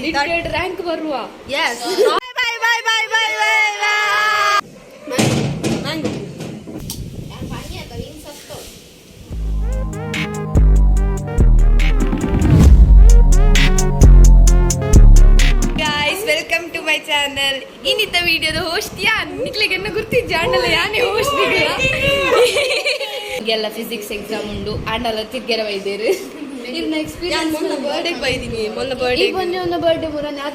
30 ಲಿಟೆಡ್ rank ಬರುವ. Yes, bye bye bye bye bye. Mango. Guys, welcome to my channel. ಇನ್ನಿತ ವಿಡಿಯೋದ host ಯಾನ್ ನಿಕ್ಲೆಗೆ ಎನ್ನ ಗುರ್ತಿಜ್ಜ ಅಣ್ಣಲ್ಲ ಯಾನೇ host. ಎಲ್ಲ ಫಿಸಿಕ್ಸ್ ಎಕ್ಸಾಮ್ ಉಂಡು ಆಂಡಲ ತಿರ್ಗೆರ ಬೈದೇರು ಇನ್ನ ಎಕ್ಸ್ಪೀರಿಯನ್ಸ್. ಮೊನ್ನೆ ಬರ್ಡೇ ಬೈದಿನಿ, ಮೊನ್ನೆ ಬರ್ಡೇ. ಈ ಮೊನ್ನೆ ಒಂದು ಬರ್ಡೇ ಪೂರ ನಾತ.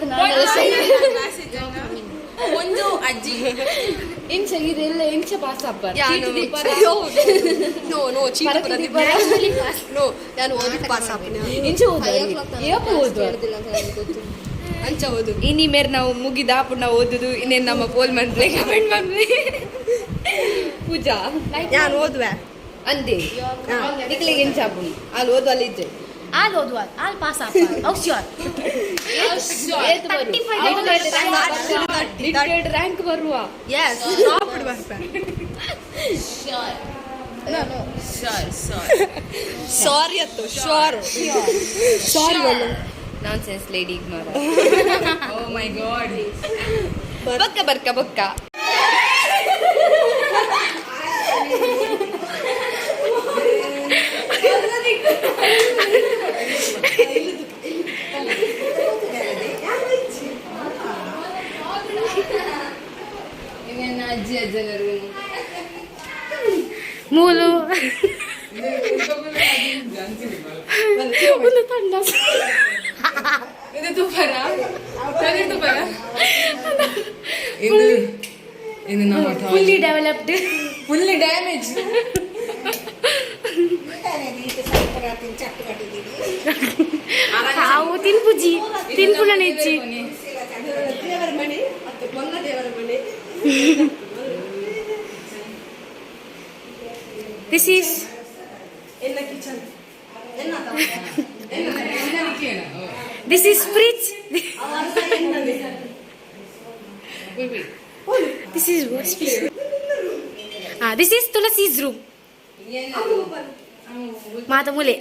ಒಂದು ಅಜ್ಜಿ. ಇಂಚ ಇದೆಲ್ಲ ಇಂಚ ಪಾಸ್ ಅಪ್ಪ. No no, cheat. ನೋ, ನಾನು ಓದಿದ್ ಪಾಸ್ ಆಪಿನ. ಇಂಚ ಓದು, ಏಪ ಓದುವ. ಅಂಚ ಓದು. ಇನಿ ಮೇರ್ ನಾವು ಮುಗಿದ ಪುಣ್ಣ ಓದುದು. ಇನ್ನೇನು ನಮ್ಮ ಪೋಲ್ ಮಂತ್ಲೆ ಕಮೆಂಟ್ ಮಂತ್ಲೆ ಪೂಜಾ. ನಾನು ಓದುವೆ. ಅಂದೆ ನಿಕ್ಲೆಗೆ ಎಂಚ ಆಪುಂಡು ಅಲ್ಲಿ ಓದು ಅಲ್ಲಿ ಇಜ್ಜೆ. ಆಲ್ ಓದುವ, ಆಲ್ ಪಾಸ್ ಆಪ, ಅವ್ ಶ್ಯೂರ್. ಲಿಟೆಡ್ ರ್ಯಾಂಕ್ ಬರುವ. ಎಸ್, ಟಾಪ್ ಬರ್ಪೆ. ಸಾರಿ. ಸಾರಿ ಅತ್ತು, sure, sorry. Nonsense lady ignore. Oh my God. ಬೊಕ್ಕ ಬರ್ಕ ಬೊಕ್ಕ. ಇವನ್ನ ಅಜ್ಜಿ ಅಜ್ಜನ ರೂಮ್. ಮೂಲು ಒಂದು ತಂಡ. ಇದು ತುಪ್ಪರ, ಅದು ತುಪ್ಪರ. ಇದು ಇದು ನಮ್ಮ ಫುಲ್ಲಿ ಡೆವಲಪ್ಡ್. Fully damage. ಅವು ತಿನ್ಪುಜಿ, ತಿನ್ಪುನ ನೆಚ್ಚಿ. ದೇವರ ಮನೆ ಅತ್ತು, ಮೊನ್ನ ದೇವರ ಮನೆ. This is ಎನ್ನ kitchen. This is fridge. This is, this is Tulasi's room. ಮಾತ ಮೂಲೆ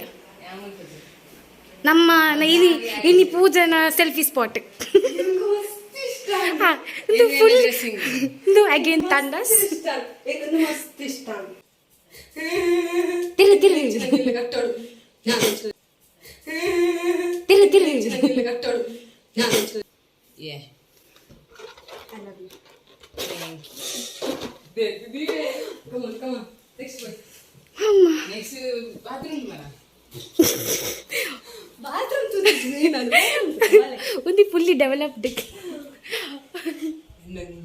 ನಮ್ಮ ಇನಿ ಇನಿ ಪೂಜನ ಸೆಲ್ಫಿ ಸ್ಪಾಟ್. ಇದು ಫುಲ್, ಇದು ಅಗೇನ್ ತಂಡಸ್. ಮಸ್ತ್ ಇಷ್ಟ. ತಿರು ತಿರು. ಕಟ್ಟೋಡು. ತಿರು ತಿರು. ಕಟ್ಟೋಡು. Yeah. Come on, come on. Next one. Next bathroom ಮರ. ಬಾತ್ರೂಮ್. ಒಂದು ಫುಲ್ಲಿ ಡೆವಲಪ್ಡ್.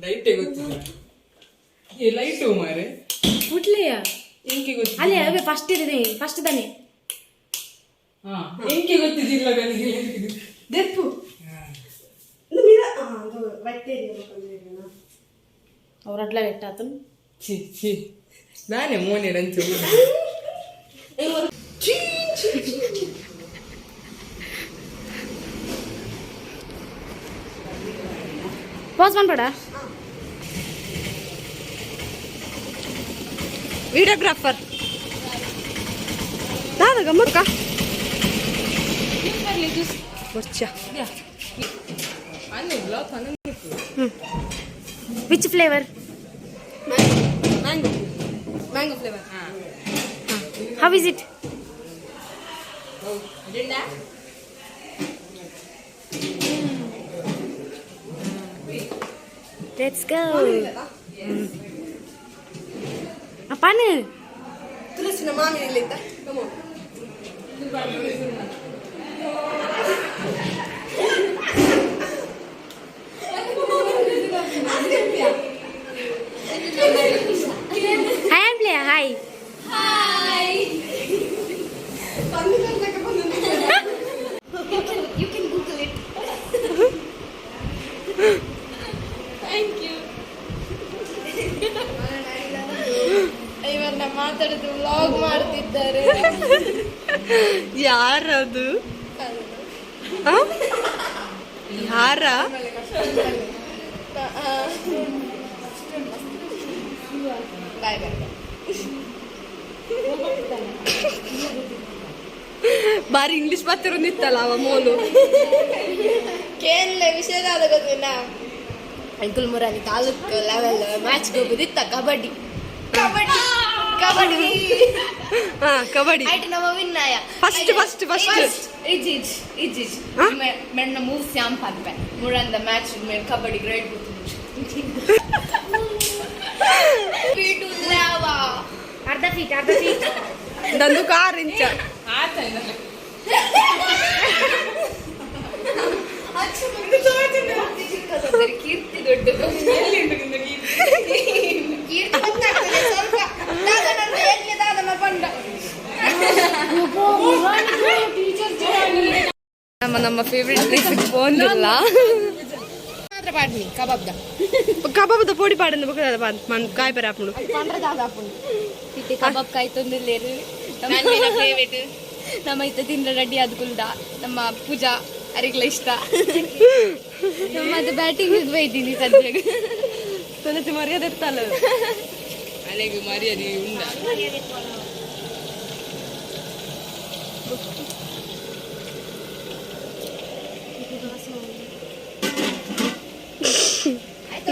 ಲೈಟ್ ಗೊತ್ತಿಲ್ಲ. ಏ ಲೈಟ್ ಮಾರೆ. ಬುಡ್ಲೆಯ. ಎಂಕೆ ಗೊತ್ತಿಲ್ಲ. ಅಲ್ಲೇ ಅವೇ ಫಸ್ಟ್ ಇದೆ, ಫಸ್ಟ್ ತಾನೆ. ಹಾ, ಎಂಕೆ ಗೊತ್ತಿದ್ದಿಲ್ಲ ನನಗೆ. ದೆಪ್ಪು ಮಿರ ಅದು ಬಟ್ಟೆ. ಅವ್ರ ಅಡ್ಲ ಬೆಟ್ಟಾತನ್. ಛಿ ಛಿ, ನಾನೇ ಮೋನೆ ರಂಚು. ಪಾಸ್ ಮಾಡ್ಬೇಡ. ವಿಡಿಯೋಗ್ರಾಫರ್ ದಾದ ಗಮ್ಮಕ್ಕ ಬರ್ಚ. ಅನ್ನು ಬ್ಲಾಕ್ ಅನ್ನು. Which flavour? Mango, mango flavour. How is it? Agenda. Let's go. ಪನು. ತುಳಸಿನ ಮಾಮಿ ಇಲ್ಲಿದ್ದ. Come on. Hi ಅನ್ಪ್ಲೆ, hi. ಬಂದು ತನಕ ಬಂದು. You can Google it. Thank you. ಇವನ್ನ ಮಾತಾಡಿದ್ರು, ವ್ಲಾಗ್ ಮಾಡ್ತಿದ್ದಾರೆ. ಯಾರದು? ಆ? ಯಾರ? Bye bye. ಬಾರಿ ಇಂಗ್ಲಿಷ್ ಮಾತಾಡೋದಿತ್ತಲ್ಲ ಅವ ಮೋಲು. ಕೇನ್ಲೆ ವಿಷಯದಾದ ಗೊತ್ತಿಲ್ಲ. ಅಂಕುಲ್ ಮುರಾನಿ ತಾಲೂಕ್ ಲೆವೆಲ್ ಮ್ಯಾಚ್ ಹೋಗುದಿತ್ತ ಕಬಡ್ಡಿ ಕಬಡ್ಡಿ ಕಬಡ್ಡಿ. ಹಾ, ಕಬಡ್ಡಿ. ಆಯ್ತು, ನಮ್ಮ ವಿನ್ ಆಯ. First first first. ಇಜ್ ಇಜ್ ಇಜ್ ಇಜ್. ಹಾ? ಮೆಣ್ಣ ಮೂವ್ ಸ್ಯಾಮ್ ಪನ್ಪೆ ಮುರಂದ ಮ್ಯಾಚ್ ಮೇನ್ ಕಬಡ್ಡಿ ಗ್ರೇಟ್. ಅರ್ಧ ಫೀಟ್, ಅರ್ಧ ಫೀಟ್. ನಂದು ಕಾರ್ ಇಂಚ. ಆತ. ಕೀರ್ತಿ ದೊಡ್ಡದು. ಕೀರ್ತಿ ಗೊತ್ತಾಗ್ತದೆ ಸ್ವಲ್ಪ. ದಾದ ನನ್ನ ಎಲ್ಲಿ ದಾದ ಪಂಡ. ನಮ್ಮ ನಮ್ಮ ಫೇವ್ರೆಟ್ ಪ್ಲೇಸ್ ಪೋಂದಿಲ್ಲ. ಮಾತ್ರ ಪಾಡ್ನಿ ಕಬಾಬ್ದ. ಕಬಾಬದ ಪೊಡಿ ಪಾಡಂದು ಬೊಕ ಮನ್ ಕಾಯಿ ಪರ ಆಪುಂಡು. ಇತ್ತೆ ಕಬಾಬ್ ಕಾಯಿ ತಂದಿಲ್ಲೇರು. ಫೇವರೇಟ್. ನಮ್ಮ ಇತ್ತ ತಿಂದ್ರ ರೆಡಿ ಆದ ಕುಲ್ದ. ನಮ್ಮ ಪೂಜಾ ಅರಿಗ್ಲ ಇಷ್ಟ. ನಮ್ಮದು ಬ್ಯಾಟಿಂಗ್ ಬೈತೀನಿ ಸದ್ಯಕ್ಕೆ. ತನ್ನತಿ ಮರ್ಯಾದೆ ಇರ್ತಲ್ಲ. ಅಲೆಗೆ ಮರ್ಯಾದೆ ಉಂಡ.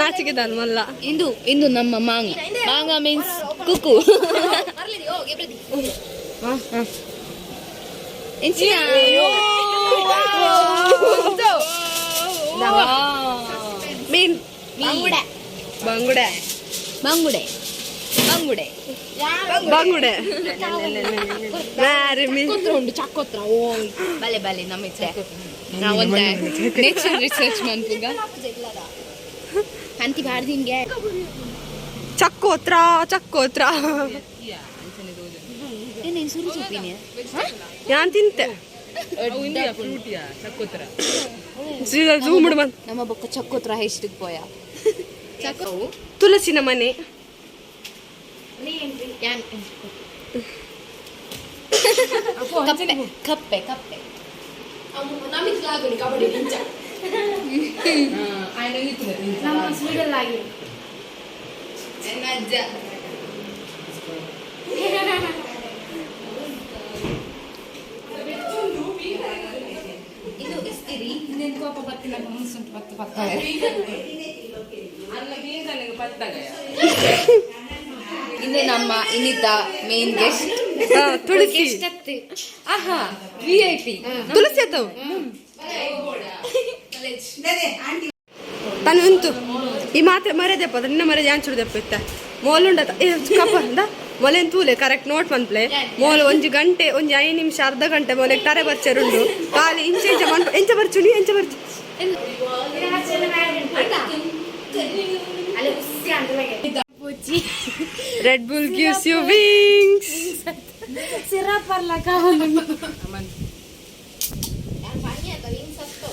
ನಾಚಿಕೆ ದಾನ್ ಮಲ್ಲ. ಇಂದು ಇಂದು ನಮ್ಮ ಮಾಂಗ ಮಾಂಗ ಮೀನ್ಸ್ ಕುಕ್ಕು. ಎಂಚಿನ? ಮೀನ್. ಬಂಗುಡೆ. ಬಂಗುಡೆ. ಬಂಗುಡೆ ಬಂಗುಡೆ. ಬಂಗುಡೆ ಮ್ಯಾರಿ ಮೀನ್. ಉಂಟು ಚಕ್ಕೋತ್ರ. ಓ ಬಲೆ ಬಲೆ, ನಮ್ಮ ಇತ್ತೆ ನಾವೊಂದು ನೇಚರ್ ರಿಸರ್ಚ್ ಮನ್ಪುಗ ಅಂತಿ ಬಾರ್ದಿಂಗೆ. ಚಕ್ಕೋತ್ರ ಚಕ್ಕೋತ್ರ. ಏನೇನು ಸುರು ಚೂಪಿನಿ. ಯಾನ್ ತಿಂತೆ. ಫ್ರೂಟಿಯಾ ಚಕ್ಕೋತ್ರ. ಝೂಮ್ ಬಂದ್. ನಮ್ಮ ಬೊಕ್ಕ ಚಕ್ಕೋತ್ರ ಇಷ್ಟಕ್ಕೆ ಪೋಯ. ತುಳಸಿನ ಮನೆ. ಯಾನ್. ಕಪ್ಪೆ ಕಪ್ಪೆ ಕಪ್ಪೆ. ನಮಗೆ ಲಾಗುನಿ ಕಬಡ್ಡಿ ನಿಂಚ. ನಮ್ಮ ಸ್ವೀಡಲ್ ಆಗಿ. ನನ್ನ ಅಜ್ಜ. ಇದು ಇಸ್ತಿರಿ ಇನ್ನೇನು ಕೋಪ ಬರ್ತಿಲ್ಲ ಮುನ್ಸುಂಟು ಪತ್ತು ಪತ್ತ. ಅಲ್ಲ ಪತ್ತಾಗ. ಇಂದು ನಮ್ಮ ಇನ್ನಿದ್ದ ಮೇನ್ ಗೆಸ್ಟ್. ಹಾ, ತುಳಸಿ. ಆಹಾ, ವಿಐಪಿ. ತುಳಸಿ ಅತ್ತವು ತನು ಉಂತು ಈ ಮಾತೆ ಮರ್ಯಾದೆಪ್ಪ ನಿನ್ನ ಮರ್ಯಾದೆ ಯಾಂಚುಡ್ದೆಪ್ಪ ಇತ್ತ ಮೋಲುಂಡ ಏ ಕಪ್ಪ ಅಂದ ಮೊಲೆನ್ ತೂಲೆ ಕರೆಕ್ಟ್ ನೋಟ್ ಮನ್ಪ್ಲೆ. ಮೋಲು ಒಂಜಿ ಗಂಟೆ ಒಂಜಿ 5 ನಿಮಿಷ ಅರ್ಧ ಗಂಟೆ ಮೊಲೆ ತರೆ ಬರ್ಚರುಂಡು ಖಾಲಿ ಇಂಚ ಇಂಚ ಮನ್ಪ ಎಂಚ ಬರ್ಚುನಿ ಎಂಚ ಬರ್ಚು. ಅಲ್ಲಿ ಹುಸ್ಸಿ ಅಂತ. Red Bull gives you wings. Syrup ಬರ್ಲಕ್ಕ. ಯಾನ್ ಪನ್ನಿ ಅತ್ತ ವಿಂಗ್ಸ್ ಅಷ್ಟು.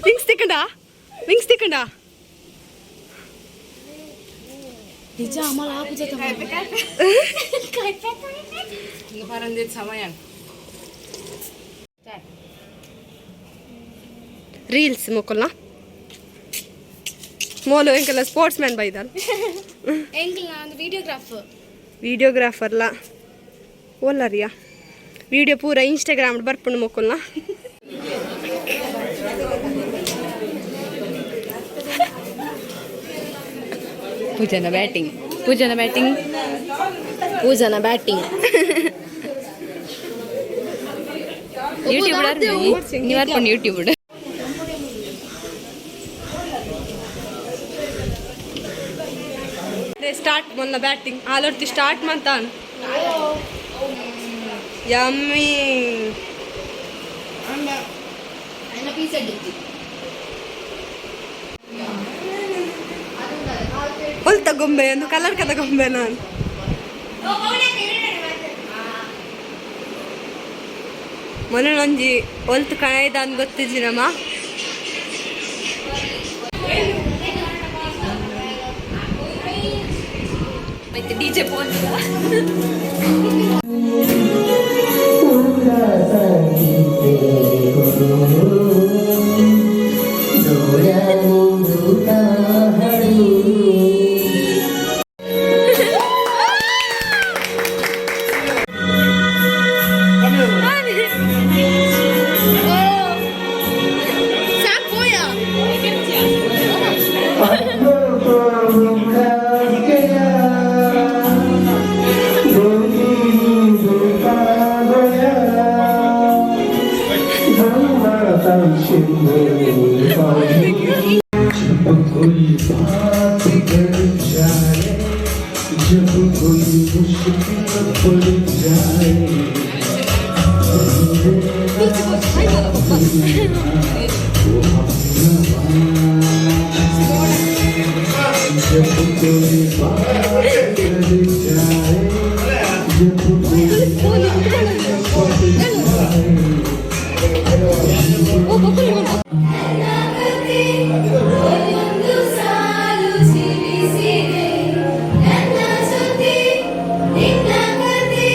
ವಿಂಗ್ಸ್ ತಿಕ್ಕಂಡ, ವಿಂಗ್ಸ್ ತಿಕ್ಕಂಡ. ನಿಜ ಅಮಲ ಆಪುಜ. ಪರಂದೆ ಸಮಯ. ರೀಲ್ಸ್ ಮೊಕ್ಕಲ್ನ ಮೋಲು ಎಂಕೆಲ್ಲ ಸ್ಪೋರ್ಟ್ಸ್ ಮ್ಯಾನ್ ಬೈದಲ್. ಎಂಕಲ್ ಒಂದು ವಿಡಿಯೋಗ್ರಾಫರ್. ವಿಡಿಯೋಗ್ರಾಫರ್ಲ ಓಲ್ಲರಿಯಾ ವಿಡಿಯೋ ಪೂರ ಇನ್ಸ್ಟಾಗ್ರಾಮ್ ಬರ್ಪುಂಡು ಮೊಕ್ಕಲ್ನ. ಪೂಜನ ಬ್ಯಾಟಿಂಗ್, ಪೂಜನ ಬ್ಯಾಟಿಂಗ್, ಪೂಜನ ಬ್ಯಾಟಿಂಗ್. ಯೂಟ್ಯೂಬ್ ನೀವು ಯೂಟ್ಯೂಬ್. ಸ್ಟಾರ್ಟ್ ಮೊನ್ನ ಬ್ಯಾಟಿಂಗ್ ಆಲೊರ್ತಿ ಸ್ಟಾರ್ಟ್ ಮಂತಾನ್. ಯಮ್ಮಿ. ಅಣ್ಣ ಪೀಸ್ ಅಡ್ಡಿತ್ತಿ. ಒಲ್ತ ಗೊಂಬೆ ಒಂದು ಕಲರ್ ಕದ ಗೊಂಬೆ ನಾನು. ಮೊನ್ನೆ ಒಂಜಿ ಒಲ್ತು ಕಣೈದ ಅಂದ್ ಗೊತ್ತಿಜ್ಜಿನಮ್ಮ. ಮತ್ತೆ ಡಿಜೆ ಫೋನ್. ಜೀವಿಸಿದೆ ನನ್ನ ಜೊತೆ ನಿನ್ನ ಕತೆ.